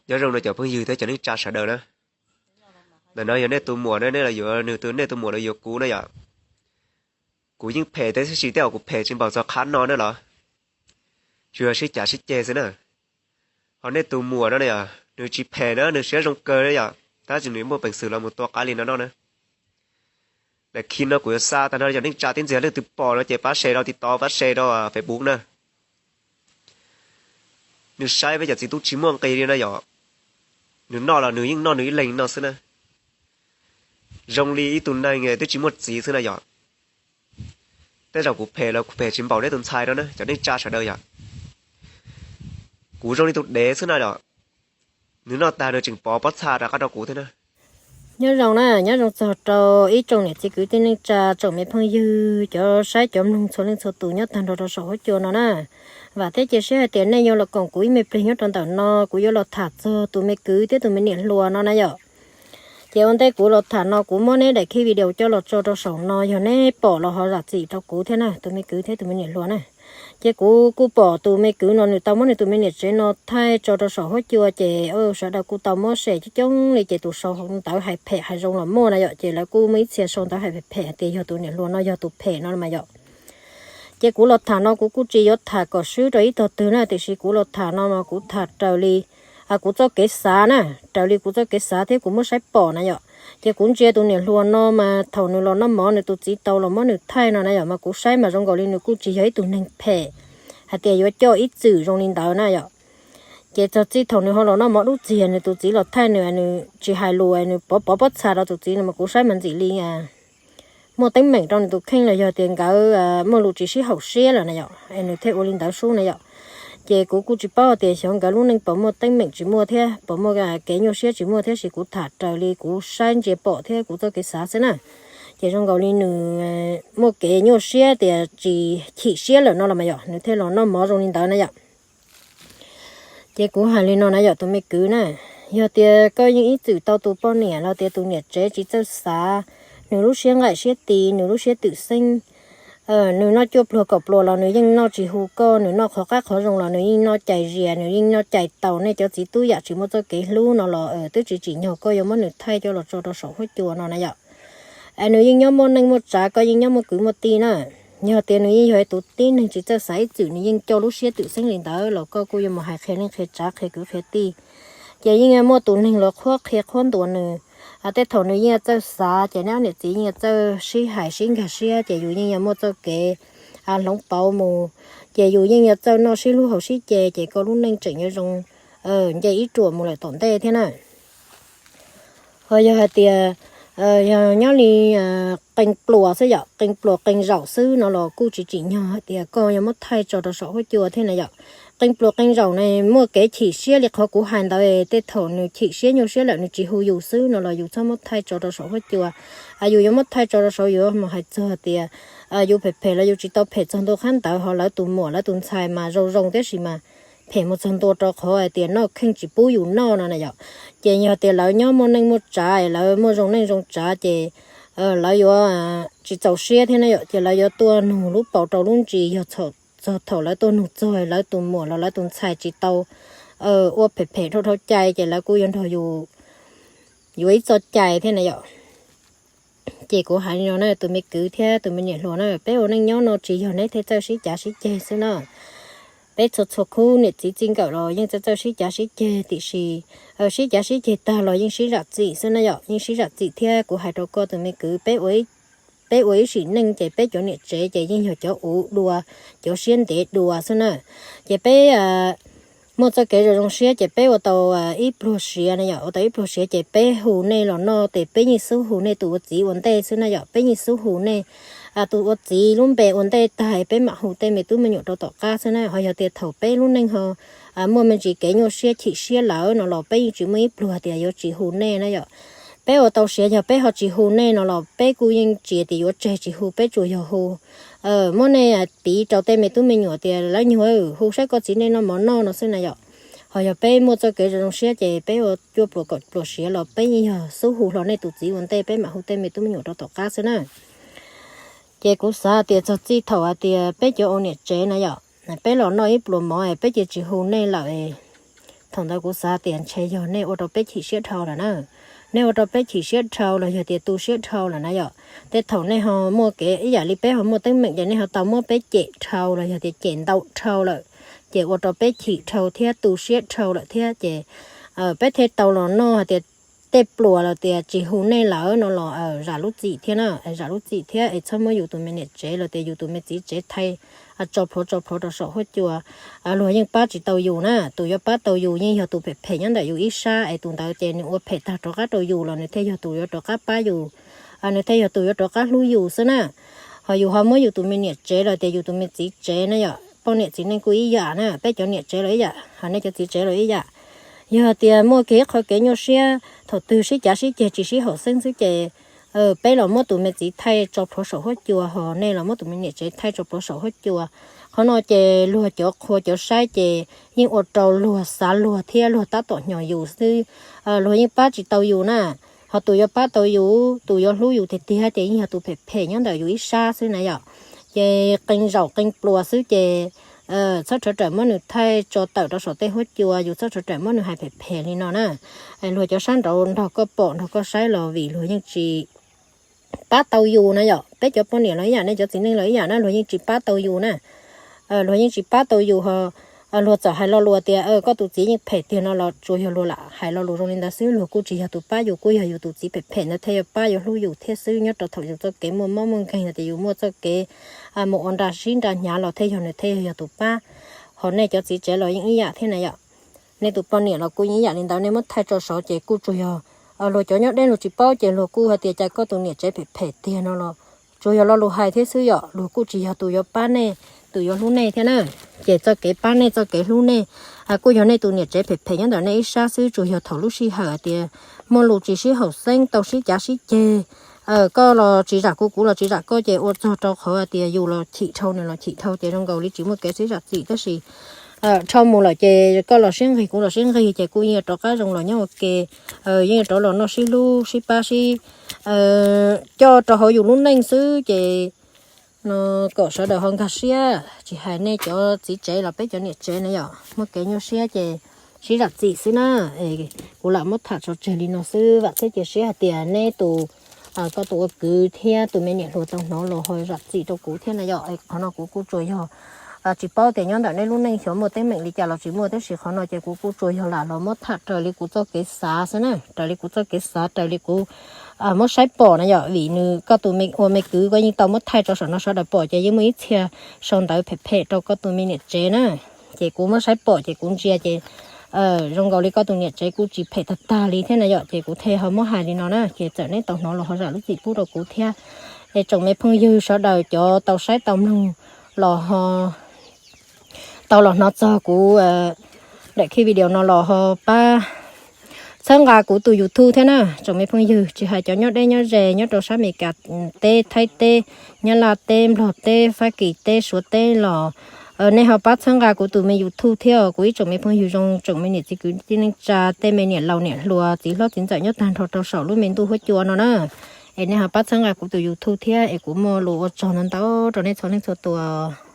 Nyob zoo rau cov phooj ywg thiab cov neej tsa sawv daws na. Ntawm no yog nej tus muam na, nej los yuav nws, tus nej tus muam los yuav kuv na yom. Kuv yeej phem tiam sis tej zaum kuv phem tsis npaum txog qhov no na los, tsuas yog sib cav sib ceg xwb na. Ho nej tus muam no na yom, nws tsis phem na, nws siab zoo kawg na yom, tab sis nws muaj peev xwm los mus tua qaib li no no na. Daim khi no kuv yuav xa tag nrho cov neej tsa tib ntxiag, leej twg pom no ces pab share rau TikTok, pab share rau Facebook na. Nws saib peb cov txiv tub tsis muaj nqis li na yom. Nws noj los nws yeej noj nws ib leeg no xwb na. Zoo li ib tug neeg twb tsis muaj txiv xwb na yom. Tej zaum kuv phem los kuv phem tsis npaum nej tus ntxhais no na, cov neej tsa sawv daws yom. Kuv zoo li tus dev xwb na yom. Nws noj tag nws tseem pov pob txha rov qab rau kuv thiab na. Nyob zoo na, nyob zoo txog rau ib tsoom niam txiv kwv tij neej tsa, tsoom me phooj ywg, cov saib cov mloog txhua leej txhua tus nyob tag nrho rau saum huab cua no na. Vam thiab cia siab hais tias nej yuav los koom kuv ib me pliag nyob rau ntawm no, kuv yuav los tham txog tus me kwv thiab tus me niam hluas no na yom. Ces ua ntej kuv los tham no kuv muab neb daim khi video coj los tso rau saum no, yog neb pom los ho zam txim rau kuv thiab na, tus me kwv thiab tus me niam hluas na. Ces kuv kuj pom tus me kwv no nws tau muab nws tus me niam tsev no thaij tso rau saum huab cua, ces sawv daws kuj tau muab share coob coob li, ces tus sau ntawv hais phem hais zoo los muaj na yom, ces lawv kuj muaj ib txhia sau ntawv hais phem phem hais tias yog tus niam hluas no yog tus phem no mas yom. Ces kuv los tham no kuv kuj tsis yuav tham kom swb rau ib tog twg na, tiam sis kuv los tham no mas kuv tham raws li kuv txoj kev xav na, raws li kuv txoj kev xav thiab kuv muab saib pom na yom. Ces kuv ntsia tus niam hluas no mas thaum nws los noj mov nws tus txiv tau los muab nws thaij no na yom, mas kuv saib mas zoo nkaus li nws kuj tsis yog ib tug neeg phem hais tias yuav coj ib txwm zoo li ntawd na yom. Ces txog txij thaum nws ho los noj mov dub txiag nws tus txiv los thaij nws, nws tsis hais lus, nws pov pov pob txha rau tus txiv no mas kuv saib mas ntxim li muaj teeb meem rau nws tus kheej los yog tias nkawd muaj lus tsis sib haum siab lawm na yom, es nws thiaj ua li ntawd sub na yom. Ces kuv kuj tsis paub tias xyov nkawd lub neej puas muaj teeb meem tsis muaj thiab puas muaj kev nyuaj siab tsis muaj thiab, sis kuv tham raws li kuv saib ntsia pom thiab kuv txoj kev xav xwb na. Ces zoo nkaus li nws muaj kev nyuaj siab tias tsis chim siab lawm no los mas yom, nws thiaj los noj mov zoo li ntawd na yom. Ces kuv hais li no na yom tus me kwv na, yog tias koj yeej ib txwm tau tus poj niam los tias tus niam tsev tsis txawj xav, nws lub siab nqaim siab tis, nws lub siab twm xeeb, nws noj cuaj pluas kaum pluas los nws yeej noj tsis hu koj, nws noj qhov qab qhov zoo los nws yeej noj cais zias, nws yeej noj cais taus, nej cov txiv tub yam tsis muaj txoj kev hlub no los twb tsis tsim nyog koj yuav muab nws thaij coj los tso rau saum huab cua no na yom. Es nws yeej nyob muaj neej muaj tsav, koj yeej nyob muaj kwv muaj tij na. Yog tias nws yeej yog tus tib neeg tsis txawj xav ib txwm nws yeej coj lub siab twm xeeb li ntawd los koj kuj yuav mus hais qhia neej qhia tsav qhia kwv qhia tij, ces yeej muaj tus neeg los qhuab qhia qhuab ntuas nws. Tej thaum nws yeej txawj xav ces neb ob niam txiv yeej txawj sib hais sib nkag siab ces yus yeej yuav muaj txoj kev hloov pauv mus, ces yus yeej yuav txawj noj sib hlub haus sib ce ces koj lub neej tseem yuav zoo nce ib ruam mus lawm tom ntej thiab na. Ho yog hais tias yog nyob li qee pluas xwb yom, qee pluas qee zaum xwb no los kuj tsis tsim nyog hais tias koj yuav muab thaij tso rau saum huab cua thiab na yom. Qee pluas qee zaum ne muaj kev chim siab li qhov kuv hais ntawd, tej thaum nws chim siab nyuaj siab lawm nws tsis hu yus xwb no los yus txhob muab thaij tso rau saum huab cua. Yus yuav muab thaij tso rau saum yus mus hais txog tias yus phem phem los yus tsis tau phem txog ntua qhab ntawd, ho lawv tus muam lawv tus ntxhais mas zoo zoo tiam sis mas phem mus txog ntua rau qhov hais tias noj kheej tsis pub yus noj no na yom. Ces yog tias lawv nyob muaj neej muaj tsav, lawv muaj zoo neej zoo tsav ces lawv yuav tsis txaus siab thiab na yom, ces lawv yuav tuaj nug lub paus rau lub ntsis, yog txog thaum lawv tuaj nug txog lawv tus muam los lawv tus ntxhais tsis tau ua phem phem dhau dhau cai ces lawv kuj yuav nrog yus yuav ib txoj cai thiab na yom. Ces kuv hais li no na tus me kwv thiab tus me niam hluas na, peb ua neej nyob no tsis yog neb thiaj txawj sib cav sib ceg xwb na. Peb txhua txhua khub niam txiv txij nkawm los yeej txawj txawj sib cav sib ceg, tiam sis sib cav sib ceg tag los yeej sib zam txim xwb na yom, yeej sib zam txim thiab. Kuv hais rau koj tus me kwv, peb ua ib sim neej ces peb cov niam tsev ces yeej yog cov uv dua, cov siab ntev dua xwb na. Ces peb muaj txoj kev zoo zoo siab ces peb ua tau ib pluag siav na yom, ua tau ib pluag siav ces peb hu nej los noj ces peb yeej xub hu nej tus ua txiv ua ntej xwb na yom, peb yeej xub hu nej tus ua txiv lub npe ua ntej tag peb mam hu tej me tub me nyuam rau tom qab xwb na. Ho yog tias thaum peb lub neej ho muaj me ntsis kev nyuaj siab chim siab lawm no los peb yeej tsis muaj ib pluag tias yuav tsis hu nej na yom. Peb ua tau siav yog peb ho tsis hu nej no los peb kuj yeej tsis tias yuav tseg tsis hu, peb tsuas yog hu muab nej piv rau tej me tub me nyuam tias lawv nyuag hu saib koj txiv nej noj mov noj no xwb na yom. Ho yog peb muaj txoj kev zoo zoo siab ces peb ua cuaj pluas kaum pluas siav los peb yeej yog xub hu hlo nej tus txiv ua ntej peb mam hu tej me tub me nyuam rau tom qab xwb na. Ces kuv xav tias txog txij thaum hais tias peb cov ua niam tsev na yom, peb los noj ib pluas mov peb ces tsis hu nej lawm, Thaum ntawd kuv xav tias ntshe yog nej ua rau peb chim siab dhau lawm na. Nej ua rau peb chim siab dhau los yog tias tu siab dhau lawm na yom. Tej thaum nej ho muaj kev ib yam li peb ho muaj teeb meem ces nej ho tau muab peb cem dhau los yog tias cem ntau dhau lawm, ces ua rau peb chim dhau thiab tu siab dhau lawm thiab ces peb thiaj tau los noj hais tias tej pluas los tias tsis hu nej lawm no los zam lub txim thiab na, zam lub txim thiab es txhob muab yus tus me niam tsev los tias yus tus me txiv tsev thaij tso plhuav tso plhuav rau saum huab cua. Luag yeej pab tsis tau yus na, tus yuav pab tau yus yeej yog tus phem phem nyob ntawm yus ib sab es tus ntawd ces nws ua phem tag rov qab rau yus los nws thiaj yog tus yuav rov qab pab yus, nws thiaj yog tus yuav rov qab hlub yus xwb na. Ho yus ho muab yus tus me niam tsev los tias yus tus me txiv tsev na yom, poj niam txiv neej kuj ib yam na, peb cov niam tsev los ib yam, ho nej cov txiv tsev los ib yam. Yog tias muaj kev qhov kev nyuaj siab thaum twg sib cav sib ceg tsis sib haum xeeb xwb ces peb los muab tus me txiv thaij tso plhuav saum huab cua, ho nej los muab tus me niam tsev thaij tso plhuav saum huab cua. Qhov no ces luag cov qhua cov saib ces yeej ua rau luag xav luag thiab luag tab tom hnyos yus xwb. Luag yeej pab tsis tau yus na. Ho tus yuav pab tau yus, tus yuav hlub yus tiag tiag ces yeej yog tus phem phem nyob ntawm yus ib sab xwb na yom. Ces qee zaum qee pluas xwb ces txhob rhawv rawm muab nws thaij tso tawm rau saum tej huab cua, yus txhob rhawv rawm muab nws hais phem phem li no na. Luag cov sab nraud nrog koj pom nrog koj saib los vim luag yeej tsis pab tau yus na yom. Peb cov poj niam los ib yam, nej cov txiv neej los ib yam na, luag yeej tsis pab tau yus na. Luag yeej tsis pab tau yus ho luag txawm hais lo lus tias koj tus txiv yeej phem tiag no los tsuas yog luag lam hais lo lus zoo li ntawd xwb, luag kuj tsis yog tus pab yus, kuj yog yus tus txiv phem phem ntawd thiaj yuav pab yuav hlub yus thiab xwb. Nyob rau thaum yus txoj kev muaj mob muaj nkeeg no tias yus muaj txoj kev mus ua nra sib nra hnyav los thiaj yog nws thiaj yog tus pab. Ho nej cov txiv tsev los yeej ib yam thiab na yom. Nej tus poj niam los kuj yeej ib yam li ntawd, nej muab thaij tso saud ces kuj tsuas yog luag cov nyob deb luag tsis paub ces luag kuj hais tias cas koj tus niam tsev phem phem tiag no los tsuas yog lo lus hais thiab xwb yom, luag kuj tsis yog tus yuav pab nej, tus yuav hlub nej thiab na. Ces txoj kev pab nej txoj kev hlub nej kuj yog nej tus niam tsev phem phem nyob ntawm nej ib sab xwb, tsuas yog thaum lub sij hawm hais tias muaj lus tsis sib haum xeeb tau sib cav sib ceg, koj los tsis zam kuv kuv los tsis zam koj ces ua txog rau qhov hais tias yus los chim dhau nws los chim dhau ces zoo nkaus li tsis muaj kev sib zam txim, tab sis dhau mus lawm ces koj los sib nqig kuv los sib nqig ces kuj yeej rov qab zoo los nyob ua ke, yeej rov los noj sib hlub sib pab sib coj rau hauv yus lub neej xwb ces no kom sawv daws ho nkag siab, tsis hais nej cov txiv tsev los peb cov niam tsev na yom, muaj kev nyuaj siab ces sib zam txim xwb na. Kuv lam muab tham tso tseg li no xwb, vam thiab cia siab hais tias neb tus, koj tus ua kwv thiab tus me niam hluas tau hnov los ho zam txim rau kuv thiab na yom. Qhov no kuv kuj tsuas yog tsis paub tias nyob ntawm nej lub neej xyov muaj teeb meem li cas los tsis muaj, tab sis qhov no ces kuv kuj tsuas yog lam los muab tham raws li kuv txoj kev xav xwb na, raws li kuv txoj kev xav, raws li kuv muab saib pom na yom, vim nws koj tus me ua me kwv koj yeej tau muab thaij rau saum no sawv daws pom ces yeej muaj ib txhia sau ntawv phem phem rau koj tus me niam tsev na. Ces kuv muab saib pom ces kuv ntsia ces zoo nkaus li koj tus niam tsev kuj tsis phem tag tag li thiab na yom, ces kuv thiaj ho muab hais li no na, ces txawm neb tau hnov los ho zam lub txim pub rau kuv thiab. Es tsoom me phooj ywg sawv daws cov tau saib tau mloog los ho tau los hnov txog kuv daim video no los ho pab txhawb nqa kuv tus YouTube thiab na. Tsoom me phooj ywg tsis hais cov nyob deb nyob ze nyob rau sab Amelikas teb, Thaib teb, Nyab Laj teb, Nplog teb, Fab Kis teb, Suav teb los nej ho pab txhawb nqa kuv tus me YouTube thiab os kuv ib tsoom me phooj ywg zoo, tsoom me niam txiv kwv tij neej tsa, tej me niam laus niam hluas, txiv hlob txiv ntxawm nyob tag nrho rau saum lub me ntuj huab cua no na. Es nej ho pab txhawb nqa kuv tus YouTube thiab es kuv muaj lus ua tsaug ntau ntau rau nej txhua leej txhua tus.